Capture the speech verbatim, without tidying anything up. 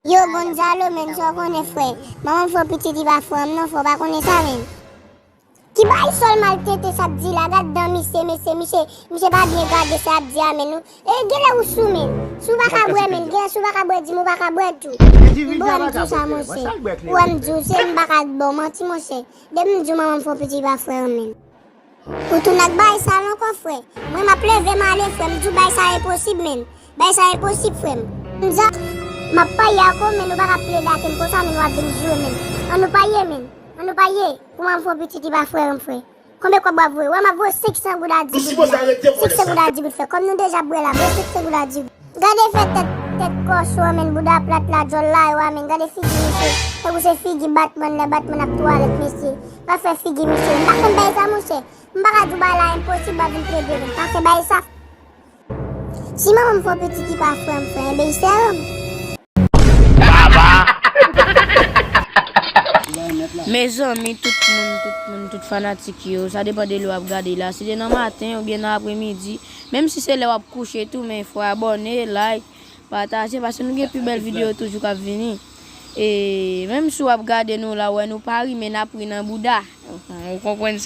Yo, Gonzalo, menn, sa w konnen, frè. Manman m fè w pitit, li pa frè m non, frè, w pa konnen sa, menn. Ki bagay sòl maltrete sa ap di la, gad dan misye, mesye, misye, misye pa byen gade sa ap di a, menn. E, genlè ou sou, menn. Si w pa ka bwè, menn, genlè si w pa ka bwè, di m ou pa ka bwè tou. M bon, m di w sa, monchè. Ou wè m di w, se m pa ka ba w manti, monchè. Depi m di w manman m fè w pitit, li pa frè m, menn. Ou tounen ak bagay sa a ankò, frè. Mwen, m ap leve m ale, frè. M di w bagay sa a enposib, menn. Bagay sa a enposib, frè m. M di w, m ap paye ak ou, menn, ou pa ka plede ak m konsa, menn, w ap vin joure, menn. Ann nou paye, menn. Ann nou paye. Pou manman m fè w pitit, li pa frè m, frè. Konbyen kòb w ap voye? Wè, m ap voye senk san goud a di goud la. Senk san goud a di goud, frè. Kòm nou deja bwè la, voye senk san goud a di goud. Gade fè tèt, tèt kòchon an, menn, bouda plat la, djòl la yo a, menn, gade figi misye. Tankou se figi Batman, lè Batman ap twalèt, mesye. Pa fè figi misye. M pa konn bay sa, monchè. M pa ka di w bay la enposib, pa vin plede, menn. Pa fè bay sa. Si manman m fè w pitit ki pa frè m, frè, enben, li sè m. Mezanmi, tout moun, tout moun, tout fanatik yo, sa depann de lè w ap gade la. Si se nan maten oubyen nan apremidi, menm si se lè w ap kouche tou, men fò abòne, like, pataje, paske nou gen pi bèl videyo toujou k ap vini. E menm si w ap gade nou la, wè nou pa ri, men n ap ri nan bouda. Ou konprann sa?